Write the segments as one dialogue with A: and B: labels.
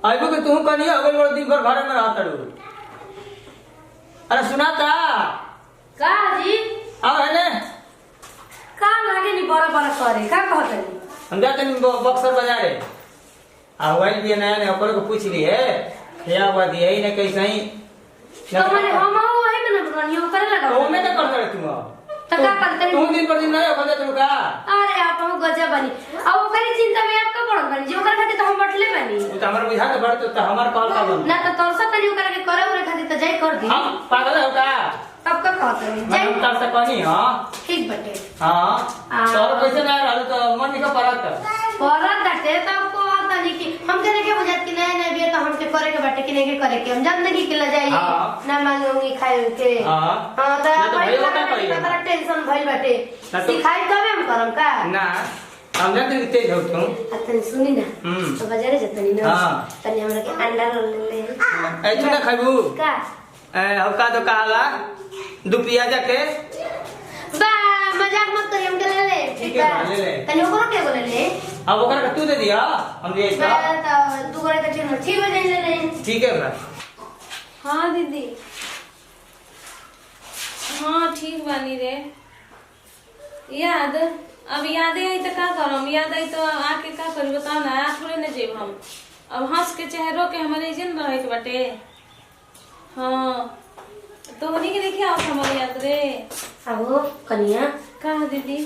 A: आइबो के तू कनिया अगल बड़ दिन भर घर में रहत रू। अरे सुनाता
B: का जी
A: अब है ने
B: का लागे नी बड़ा बड़ा करे का कहत नी?
A: हम जाते नी बक्सर बाजारे आ वही भी नया ने ओकर को पूछ ली है खिया हुआ दिए ही ने कैसे ही
B: तो माने हम वही में न बनियो करे लगा
A: तो में तो कर तू
B: तो का करते
A: तू दिन पर दिन नया बजा तू का।
B: अरे आप हम गजब बनी अब ओकरी चिंता में आप का पड़ल बनी जी ओकर खातिर तो हम बटले बनी।
A: तू तो हमर बुझा के बढ़ तो हमर कॉल का बन
B: ना तो तोर से तनी ओकरा के करे उरे खातिर तो जाई कर दी।
A: हम पागल हो का
B: तब का कहत रही जाई
A: हम तार से कहनी। हां
B: ठीक बटे।
A: हां तोर कैसे ना रहल तो मन निक परत
B: परत बाटे तब को तनी कि हम के के बुझात कि नया नया बिया तो हमके करे के बाटे कि नहीं के करे के हम जिंदगी के ल जाई ना मांगूंगी खाए के।
A: हां
B: हां तो भाई का करी टेंशन भइल बाटे सिखाई तबे हम करम का
A: ना हम जानते कि तेज हो तू।
B: आ तनी सुनी ना तो बाजारे जतनी ना तनी हमरा के अंडा रोल ले
A: ए तू ना खाबू
B: का
A: ए हम का तो कहला दू प्याजा के
B: बा मजाक मत करी हम के ले ले
A: ठीक है ले ले
B: तनी ओकरो के बोले ले
A: अब ओकरा के तू दे दिया हम ले
B: बा तो दू गोरे के ठीक हो जाई ले ले
A: ठीक है बा।
C: हां दीदी हां ठीक बानी रे। याद अब याद आई तो का करम याद आई तो आके का करी बताओ ना थोड़े न जेब हम अब हंस के चाहे रो के हमारे जिन रहे के बाटे। हाँ तो होनी के देखिए आप हमारे याद रे।
B: अब कनिया
C: का दीदी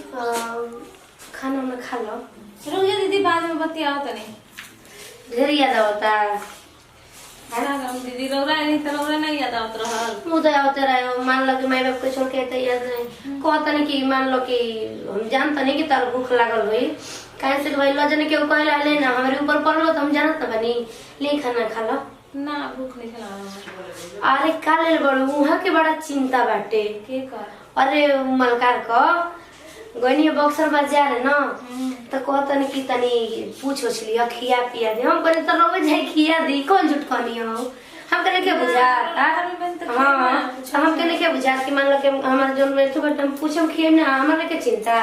B: खाना में खा लो
C: रुक जा दीदी बाद में बतियाओ तनी
B: ढेर याद आवता
C: का करम दीदी रौरा नहीं तो रौरा नहीं याद आवत रहल
B: मुँह तो आवते रहे मान लो कि माई बाप के छोड़ के तो याद नहीं कहता नहीं कि मान लो कि हम जानता नहीं कि तार भूख लागल होई काहे से भाई लो जाने के कहला ले ना हमारे ऊपर पड़लो तो हम जानत ना बनी ले खाना खा लो
C: ना भूख नहीं खा।
B: अरे का ले बड़ू उहा के बड़ा चिंता बाटे
C: के कर
B: अरे मलकार को गनी बक्सर बाजार है ना तो कहतन कि तनी पूछ ओछली खिया पिया दे हम कहनी तो रोज जाई खिया दी कौन झूठ कहनी हो हम कहने के बुझाता। हां हम कहने के बुझात कि मान लो कि हमार जोन में तो बट हम पूछम खियम ना हमरा के चिंता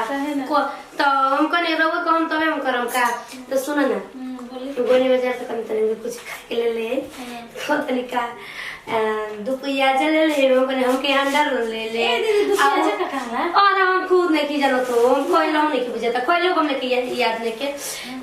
B: को तो हम कहने रोवे कहम तबे हम करम का। तो सुन ना गोनी बाजार से कन तनी कुछ खा के ले ले कहतनी का दू प्याजा ले ले हम कहने हमके अंडा रोल ले ले।
C: ए दीदी दू प्याजा का कहला
B: और हम खुद नहीं की जानो तो हम कोइलो नहीं की बुझाता कोइलो हम नहीं की याद नहीं के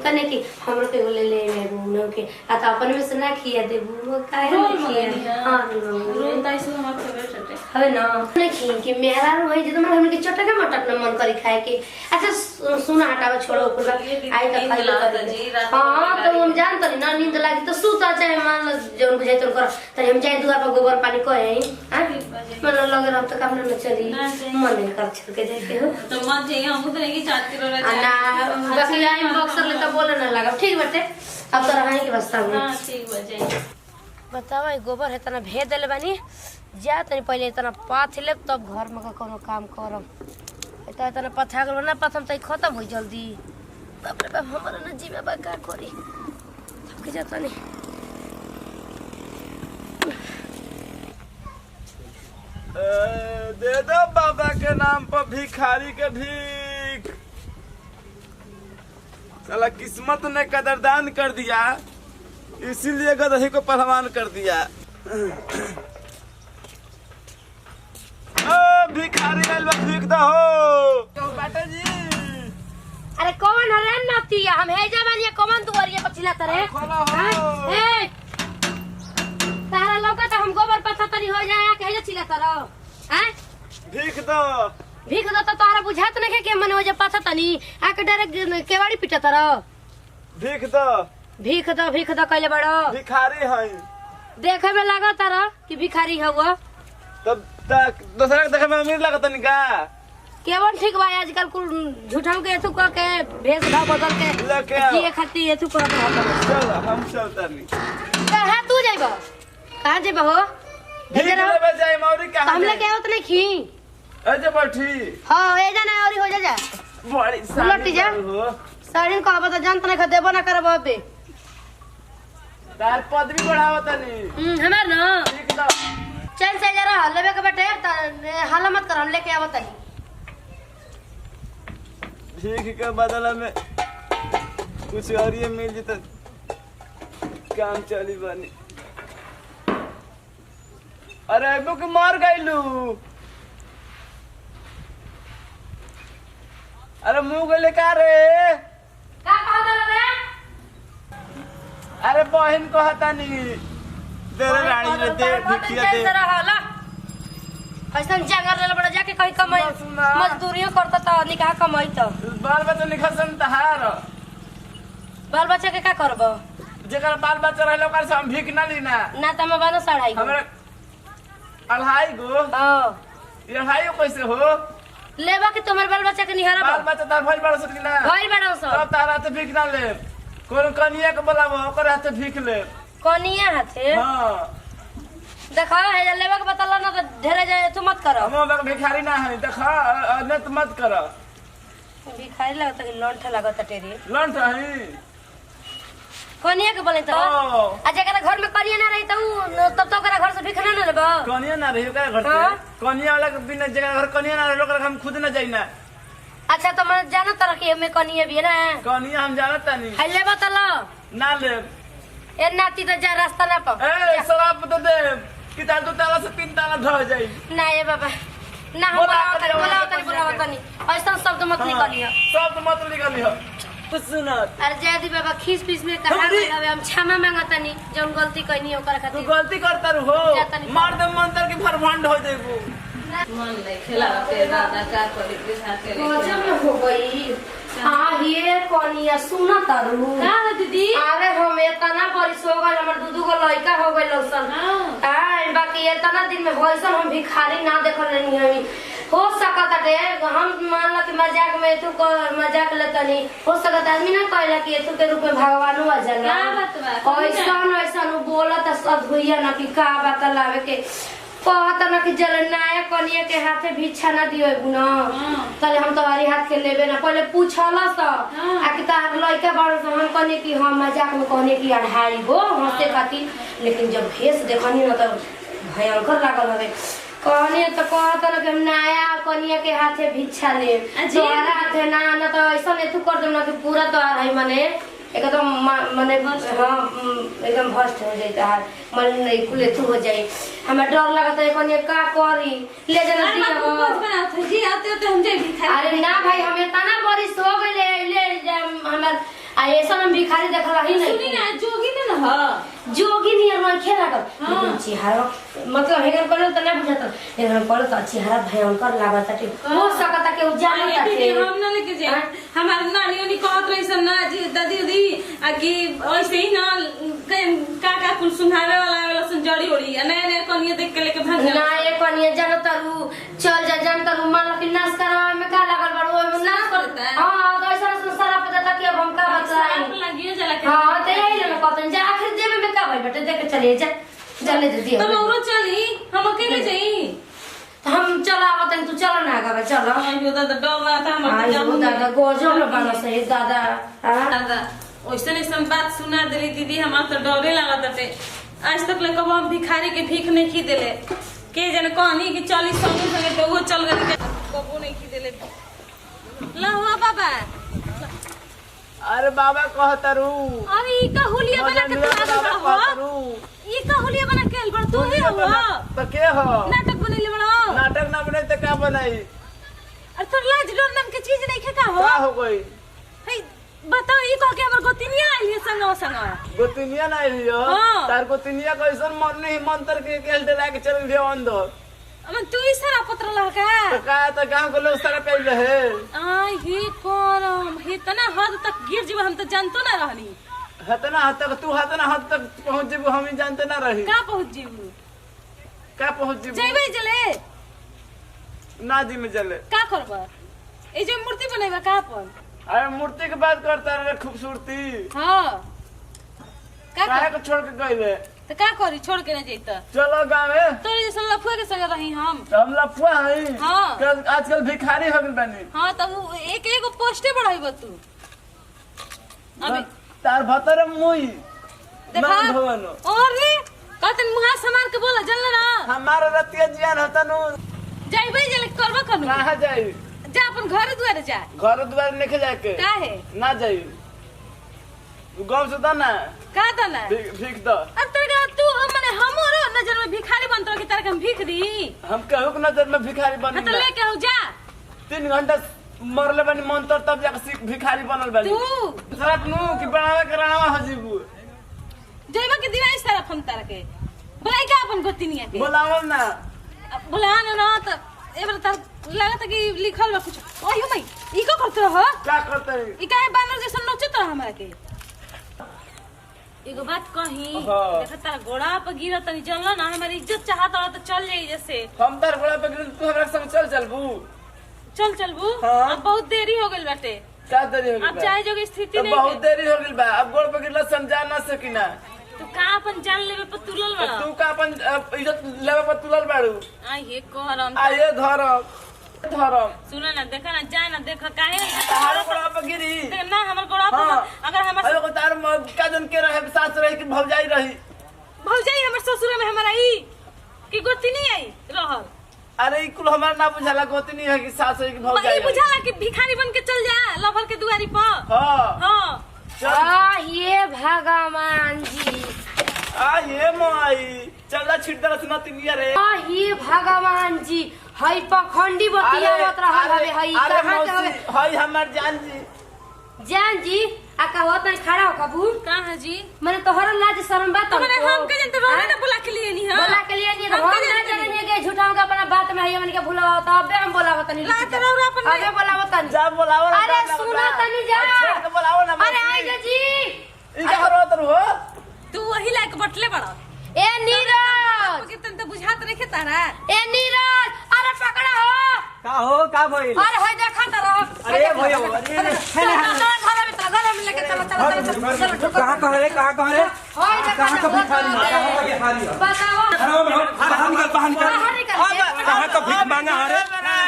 B: कहने की हमरो के ले ले मेरे के आ तो अपन में से ना खिया देबू काहे
C: रोल
B: खिया। हां
C: रोल ताई से हमर फेवरेट हटे
B: हवे ना नहीं खी कि मेहरा होई जे हमरा हमके चटक मटक न मन करी खाए के। अच्छा सुना हटावे छोड़ो ऊपर आई त खाई। हां तो हम जानत नहीं ना नींद लागी तो सूता चाहे मान लो जोन बुझाई तो कर तनी हम जाए दुआर पर गोबर पानी कहे हां मन लगे रह तो काम न चली मन नहीं कर छोड़ के जाए के हो
C: तो मत जाइए हम तो नहीं चाहते रो
B: रहे ना बाकी आई बक्सर ले तो बोले ना लगा ठीक बाटे अब तो रहाई के बस्ता में।
C: हां ठीक बा जाइए।
B: बतावा गोबर है तना भेज देले बानी जा तनी पहले इतना पाथ लेब तब घर में का कोनो काम करम एता इतना पथा गेल ना पाथम त खत्म होई जल्दी। बाप रे बाप हमरा ना जीवा बा का करी थक जाता नहीं।
D: दे दो बाबा के नाम पर भिखारी के भीख। साला किस्मत ने कदरदान कर दिया इसीलिए गदही को पहलवान कर दिया। ओ भिखारी आइल बा भीख दहो बाटा जी।
B: अरे कौन हरे नतिया हम हे जवानिया कौन दुआरिया पछिला तरे ए तारा लौका त हम गोबर पत्थर तनी हो जाए के हे चिल्ला तरो हैं
D: भीख दो
B: भीख दो तो तोहरा बुझात नहीं के मन हो जा पत्थर तनी आके डायरेक्ट केवाड़ी पिटा तरो
D: भीख दो
B: भीख दो भीख दो कहले बड़ो
D: भिखारी हई
B: देखे में लागत तारा कि भिखारी हवा
D: तब तक दूसरा के देखे में अमीर लागत नहीं का
B: केवन ठीक बा आजकल कुल झूठम के एथु क के भेष भाव बदल के जिए खातिर एथु करत रहत।
D: चल हम चलता नहीं
B: कहां तू जाइबो कहां जाइबो हो
D: भीख लेबे जाई मौरी कहां
B: हम लेके आवत नहीं खी
D: अजे बैठी।
B: हां ए जाना और हो जा जा
D: बड़ी
B: लट जा साड़ीन कहब त जानत नहीं देबो ना करब अबे
D: तार पदवी बढ़ावत नहीं
B: हमार ना
D: ठीक दो
B: चल से जरा लेबे के बेटे त हाला मत कर हम लेके आवत नहीं।
D: भीख के बदला में कुछ और ये मिल जता। काम चली बनी। अरे अबू के मार गइलू। अरे मुंह गइले का रे?
B: का कहत रे?
D: अरे बहन कहतानी दे रे रानी रे दे भिखिया दे।
B: ऐसन जंगल ले बड़ा जाके कहीं कमाई मजदूरियों करता त निकाह कमाई त
D: बाल बच्चा निखसन तहार।
B: बाल बच्चा के का करबो?
D: जेकर बाल बच्चा रहल ओकर से हम भीख ना लीना।
B: ना त हम बानो सढ़ाई
D: हमरा अढ़ाई गो।
B: हां
D: ये अढ़ाई गो कैसे हो?
B: लेबा के तुम्हार बाल बच्चा के निहारा
D: बाल बच्चा तार भइल बड़ सकिना
B: भइल बड़ सो
D: तब तारा हाथे भीख ना ले। कोन कनिया के बोलाबो ओकर हाथे भीख ले।
B: कनिया हाथे?
D: हां
B: देखा है लेबा के बतला ना त ढेरे जाए तू मत करो।
D: हम भिखारी ना है देखा न त मत करो।
B: भिखारी लगत कि लंठ लागत टेरी।
D: लंठ है
B: कनिया के बोले त आ जकरा घर में कनिया ना रही त उ तब तो ओकरा घर से भीख ना लेबो।
D: कनिया ना रही ओकरा घर से? कनिया वाला के बिना जकरा घर कनिया ना रही ओकरा हम खुद ना जाई ना।
B: अच्छा तो मैं जानत तर कि हमें कनिया भी है ना?
D: कनिया हम जानत तानी।
B: है लेबो त ल
D: ना ले।
B: ए नाती त जा रास्ता ना पा।
D: ए शराब तो दे कि तार दो ताला से तीन ताला ढह जाई।
B: ना ए बाबा ना हम बोलावत बोलावत नहीं ऐसा शब्द मत निकालियो।
D: शब्द मत निकालियो कुछ सुनत।
B: अरे जयदी बाबा खीस पीस में कहा गइल हवे हम क्षमा मांगतानी जौन गलती कइनी ओकर खातिर।
D: तू गलती करता हो मार दे मंत्र के फरफंड हो जेबू।
C: मन नहीं खेला के दादा का करी के साथे
B: गजब हो गई। आ ये कनिया सुना तारू
C: का है दीदी?
B: अरे हम इतना बरिस हो गइल हमर दू दू गो लड़का हो गइल सन। हां बाकी इतना दिन में होइसन हम भिखारी ना देखल नहीं हमी। हो सकत है हम मान लो कि मजाक में तू को मजाक लेतनी हो सकत आदमी ना कहला कि तू के रूप में भगवान हो जाला।
C: का बात बा?
B: ऐसन ऐसन बोलत सब होइया ना कि का बात लावे के कहत ना कि जल नाया कनिया के हाथे भिक्षा ना दियो ना तले हम तुम्हारी हाथ के लेबे ना। पहले पूछलस आ कि तार लइका बड़ हम कहने कि हम मजाक में कहने कि अढ़ाई गो हंसे खातिर, लेकिन जब भेष देखनी ना तब भयंकर लागल हवे। कहनी तो कहत ना कि हम नया कनिया के हाथे भिक्षा ले तोहरा हाथे ना ना तो ऐसा नहीं तू कर देम ना कि पूरा तोहार है माने एकदम माने हां एकदम भ्रष्ट हो जाता है मन नहीं कुले तू हो जाई। हमरा डर लगत है कनिया का करी ले जाना दिया
C: जी आते आते हम जाई भिखारी।
B: अरे ना भाई हम इतना बरिस हो गइले ले हमर आ ऐसा हम भिखारी देखला ही नहीं।
C: सुनी ना जोगी ना ह
B: जोगी नियर मन खेला कर लेकिन चेहरा मतलब हेगर करल त ना बुझात हेगर करल त चेहरा भयंकर लागत हो सकता के उ जानत
C: दीदी हम ना लेके जाए हमार नानी ओनी कहत रही सन ना जी दादी उदी आ कि ऐसे ही ना का का कुल सुनावे वाला आवेला सन जड़ी ओड़ी आ नया नया कनिया देख के लेके भाग
B: ना ये कनिया जानत रू चल जा जानत रू मान लो कि नाश करवा में का लागल बड़ ओइ में नाश
C: करता
B: हां तो ऐसा सारा पता था कि अब हम का बताई
C: लागियो जाला के।
B: हां त यही ना कहतन जा आखिर जेबे में का भाई बेटे देख के चलिए जा चले दे
C: तो औरो चली हम अकेले जाई
B: तो हम चला आवतन तू चल ना आगा चल।
C: आइयो दादा डर लागता हमरा
B: आइयो दादा गजब न बाना सही दादा।
C: दादा ओइसन ऐसन बात सुना देली दीदी हमरा तो डरे लागत बाटे। आज तक ले कबो हम भिखारी के भीख नहीं खी देले के जन कहनी कि चली संगे संगे तो वो चल गई कबो नहीं खी देले। ला हुआ बाबा।
D: अरे बाबा कहतरू
C: अरे ई का हुलिया बना के तू आगल हो ई का हुलिया बना के आइल बड़ तू ही हो
D: त के हो
C: नाटक बनैले बड़
D: नाटक ना बने त का बनाई?
C: अरे तोर लाज डर नाम के चीज नहीं का हो
D: का हो गई?
C: हे बताओ ई कह के हमर गोतिनिया आइल है संग संग
D: गोतिनिया ना आइल हो? तार गोतिनिया कैसन मरने ही मंत्र के केल डरा के चल गयो अंदर।
C: अमन तू ही सारा पत्र लगा
D: त का त गांव के लोग सारा पेल रहे।
C: आ ही करम इतना हद तक गिर जीव हम त जानतो ना रहनी।
D: हतना हद तक तू हतना हद तक पहुंच जीव हम ही जानते ना रही।
C: का पहुंच जीव?
D: का पहुंच जीव?
C: जइबे जले
D: ना जी में जले
C: का करब? ए जो मूर्ति बनेबा का पर?
D: अरे मूर्ति के बात करता रे खूबसूरती।
C: हां का
D: काहे को छोड़ के गइले?
C: त का करी छोड़ के ना जइत
D: चलो गांव में
C: तोरे जैसन लफुआ के संग रही हम।
D: त हम लफुआ हई?
C: हां
D: आजकल भिखारी हो गेल बानी।
C: हां त उ एक एगो पोस्टे बढ़ाइब तू अबे
D: तार भतर मुई
C: देखा और रे कहतन मुहा समार के बोला जल ना
D: हमार रतिया जियान होता नु
C: जाइबे जले करब कनु
D: कहां जाई?
C: जा अपन घर दुआरे जा।
D: घर दुआरे नहीं जाके
C: काहे
D: ना जाई गांव से ना
C: का दना
D: भीख द।
C: अब तोरा तू माने हमरो नजर में भिखारी बनतो कि तारा के हम भीख दी?
D: हम कहू के नजर में भिखारी बनी?
C: तो लेके आओ जा।
D: 3 घंटा मरले बनी मंतर तब जाके सीख भिखारी बनल बनी।
C: तू
D: रात नु कि बनावे के राणवा हजीबू
C: जइबा के दिवाई सारा हम तारा के बोलाई का अपन गोतिनिया के
D: बोलावल ना।
C: बोला ना ना त एबर तार लागत कि लिखल बा कुछ। ओयो मई ई को करत रह?
D: का करत रही?
C: ई काहे बानर जैसन नोचत रह हमरा के? एगो बात कही, देखा तारा गोड़ा पर गिरत तनी जानल ना हमारी इज्जत चाहत रह त चल जाई जैसे।
D: हम तार गोड़ा पे गिरत तू हमरा संग चल चलबू?
C: चल चलबू। अब बहुत देरी हो गइल बाटे।
D: का देरी हो गइल?
C: अब चाहे जोगे स्थिति नहीं।
D: बहुत देरी हो गइल बा, अब गोड़ पे गिरला समझा ना सकिना।
C: तू का अपन जान लेवे पर तुलल बड़ा?
D: तू का अपन इज्जत लेवे पर तुलल बाड़ू?
C: आ ये करम,
D: आ ये धरम धरम।
C: सुन ना, देखा ना, जा ना, देखा काहे
D: तारो गोड़ा पर गिरी
C: ना हमर गोड़ा पर। अगर हमर
D: अरे को तार का जन के रहे सास रही कि भौजाई रही?
C: भौजाई हमर ससुर में हमरा ई कि गोती नहीं आई रहल।
D: अरे ई कुल हमरा ना बुझाला गोती नहीं है कि सास रही कि भौजाई।
C: ई बुझाला कि भिखारी बन के चल जा लभर के दुआरी पर।
D: हां
C: हां
B: आ ये भगवान जी,
D: आ ये माई चला छिट दरस न तिनिया रे।
B: आ ये भगवान जी हई पखंडी बतियावत रहल हवे। हई कहां के हवे?
D: हई हमर जान जी।
B: जान जी आ कहत नहीं खड़ा हो कबू
C: कहां जी?
B: माने तोहर लाज शर्म बा?
C: माने हम के जानते रहो ना बोला के लिए नहीं। हां
B: बोला के लिए नहीं, हम ना जाने के झूठाओं का अपना बात में हई मन के भुलावत। अबे हम बोलावत नहीं,
C: लात रहो अपन
B: अबे बोलावत नहीं।
D: जा बोलाओ ना।
B: अरे सुनो तनी जा,
D: छोड़ के बोलाओ ना।
B: अरे आई जा जी,
D: ई का रोत रहो
C: तू वही लायक बटले बड़ा।
B: ए नीरज
C: के तन त बुझात रखे तारा।
B: ए नीरज अरे पकड़ा हो।
A: का हो का भइल?
B: अरे होय देखा त रहो।
A: अरे भइयो, अरे
B: चल घर में, चल घर में लेके चलो चलो चलो चलो।
E: कहां कह रे, कहां कह रे?
B: होय देखा
E: कहां का भिखारी, कहां का भिखारी?
B: बताओ।
E: बाहर निकल, बाहर निकल। कहां का भीख मांगा अरे?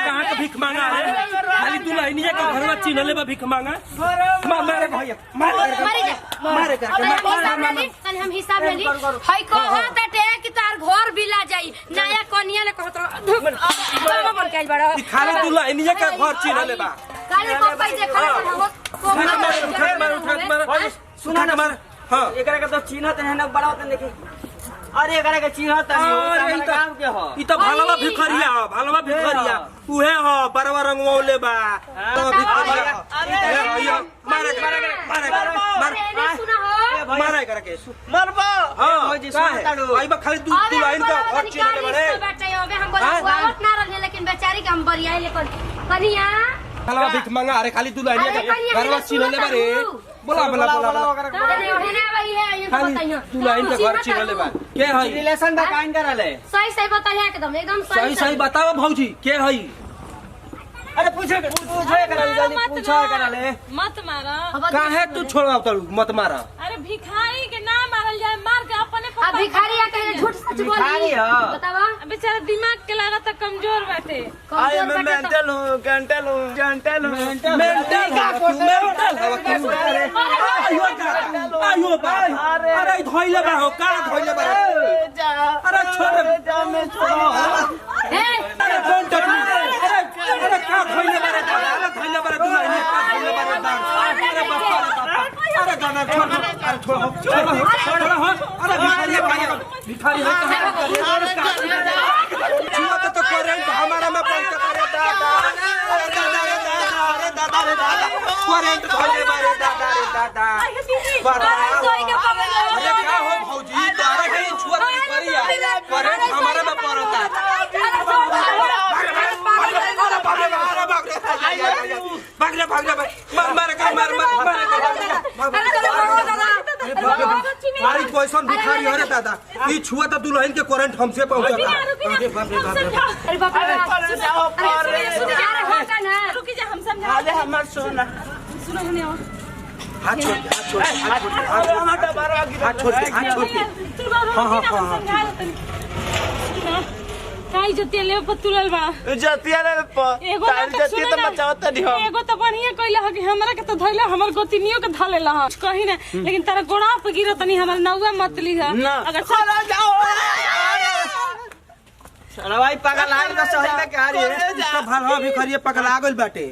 E: कहां का भीख मांगा अरे? खाली तू लाइनिया का घरवा चिन्हले बा भीख मांगा। मारे भैया, मारे
B: मारे जा,
E: मारे कर।
B: तनी हम हिसाब ले ली। हई कहत ताटे कि तार घर बिला जाई नया कनिया ले कहत रह बन के आइल बड़ा।
E: ई खाली तू लाइनिया का घर चिन्हले बा।
B: काली को पैसे खड़ा हो को
E: मार उठा मार।
A: सुना
E: ना मार। हां
A: एकरा के तो चिन्हत है ना बड़ा होत देखी। अरे एकरा के चिन्हत
E: नहीं
A: काम के हो।
E: ई त भालवा भिखरिया, भालवा भिखरिया उहे हो बरवा रंगवले बा। भिखरिया अरे भैया मारे मारे मारे मारे।
B: सुना हो
E: मारे कर के
D: मरबो।
E: हां
A: भौजी सुन ताड़ू।
E: आई बा खाली तू तू लाइन का घर चिन्हले बड़े
B: बाटे। अबे हम बोलावत ना रहले लेकिन बेचारी के हम बरियाई ले कनिया
E: भालवा भीख मांगा। अरे खाली तू लाइन का घरवा चिन्हले बड़े। बोला बोला बोला तू लाइन का घर चिन्हले बा के हई?
A: रिलेशन बा काइन करले?
B: सही सही बताइए एकदम एकदम
E: सही सही बताओ भौजी के हई?
A: अरे पूछे पूछे करले, जल्दी पूछो करले।
C: मत मारा।
E: काहे तू छोड़ाव तू मत मारा।
C: अरे भिखारी के ना मारल जाए, मार के अपने
B: अब भिखारी आ कहे झूठ सच बोली बतावा।
C: बेचारा दिमाग के लागत कमजोर बाटे।
D: I am mental हूं, मेंटल हूं, मेंटल हूं,
E: मेंटल मेंटल। आयो आयो बा। अरे धइले बा हो का धइले बा? अरे छोड़
D: जा मैं छोड़।
E: अरे कौन टच? अरे अरे का धइले बा रे? अरे धइले बा रे तू लाइन का धइले बा रे? अरे बाप रे बाप। अरे गाना छोड़, अरे छोड़ छोड़ छोड़ हो। अरे भिखारी है, भिखारी है कहां? छुआ तो करंट हमारा में पहुंचा। अरे दादा, अरे दादा रे दादा, अरे दादा रे दादा, करंट धइले बा रे दादा रे दादा। अरे का हो भौजी तारा के छुआ तो करिया करंट हमारा में पड़ता। भाग रे भाग रे मार मार कर मार मार मार। भारी क्वेश्चन भिखारी अरे दादा ई छुआ त दुल्हन के करंट हमसे पहुंचता। अरे बाप रे बाप रे।
B: अरे बाप रे
D: अरे जाओ पर
C: रुकी जा हम समझा।
D: अरे हमर सोना
C: सुनो हने आओ।
E: हाथ छोड़ हाथ छोड़ हाथ छोड़
D: अरे हमर डबारा गिर
E: हाथ छोड़ हाथ छोड़।
C: तू बाबा
E: हां
C: हम समझा तनी। सुना काई जतिया ले पर तुलल बा?
D: जतिया ले पर
C: एगो
D: तार जतिया तो बचावत नहीं हम।
C: एगो तो बढ़िया कइला ह कि हमरा के तो धइला, हमर गोतिनियो के धलेला ह कहि ना, लेकिन तारा गोड़ा पे गिरत तनी हमर नौवा मत लीह। अगर
D: चला जाओ
A: अरे भाई पागल आइल बा सही में के हारी
E: इसका भालवा भिखरिया पकड़ा गइल बाटे।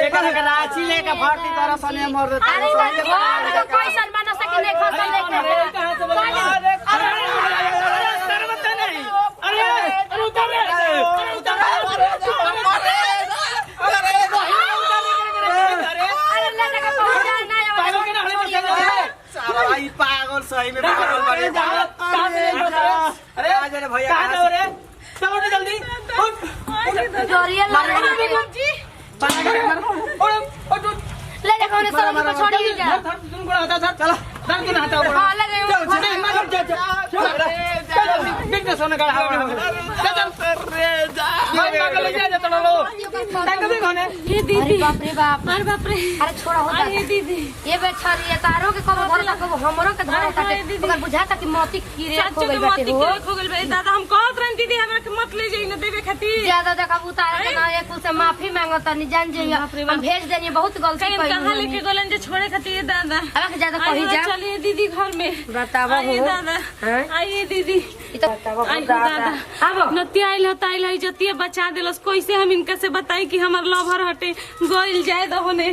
A: एकर रांची लेके भर्ती कर सने मर
B: अरे घर के कैसन मानस के कि नहीं खसल लेके
A: कहां से बोला अरे अरे शर्मत नहीं अरे अरे उतार रे अरे उतार अरे
B: अरे ले जाके पहुंचा ना
A: पागल के ना हले पर चल
E: साला भाई पागल सही में पागल बड़े
A: कहां से अरे
E: आ जा रे भैया
A: कहां जाओ रे चलो उठ जल्दी उठ
B: जोरिया लगा
C: जी
A: उठ उठ
B: ले जाके उन्हें सड़क पर छोड़ी जा
A: धर तुम कोड़ा हटा धर चला धर तू हटा
B: हां ले जाओ
A: चल चल मार चल चल चल देख सोना का चल चल
D: रे जा
A: भाई पागल ले जा चलो लो तंग भी घने
C: ये दीदी
B: अरे बाप रे बाप
C: अरे बाप रे
B: अरे छोड़ा हो
C: अरे दीदी
B: ये बेचारी ये तारो के कबो धरता कबो हमरो के धरता
C: अरे हाय दीदी।
B: ओकर बुझाता कि मोती कीड़े खो
C: साचो के
B: गइल बाटे
C: मोती
B: हो
C: के खो गइल बा दादा हम कहत रहन दीदी हमरा के मत ले जाई ना देवे खातिर
B: ज्यादा देखा उतारे के ना एक कुल से माफी मांगता नहीं जान जाइए
C: बाप रे बाप।
B: हम भेज देनी बहुत गलती
C: कहीं
B: कइली
C: कहाँ लेके गोलन जे छोड़े खातिर दादा
B: अब के ज्यादा कही
C: आइए
B: जा
C: चलिए दीदी घर में
B: बतावा
C: आइए
B: हो
C: दादा
B: हैं?
C: आइए दीदी
B: ई तो बतावा हो
C: आइए
B: दादा
C: दादा
B: आबो
C: नतिया आइल हत आइल है जतिया बचा देलस कैसे हम इनका से बताई कि हमर लवर हटे गइल जाए दहोने।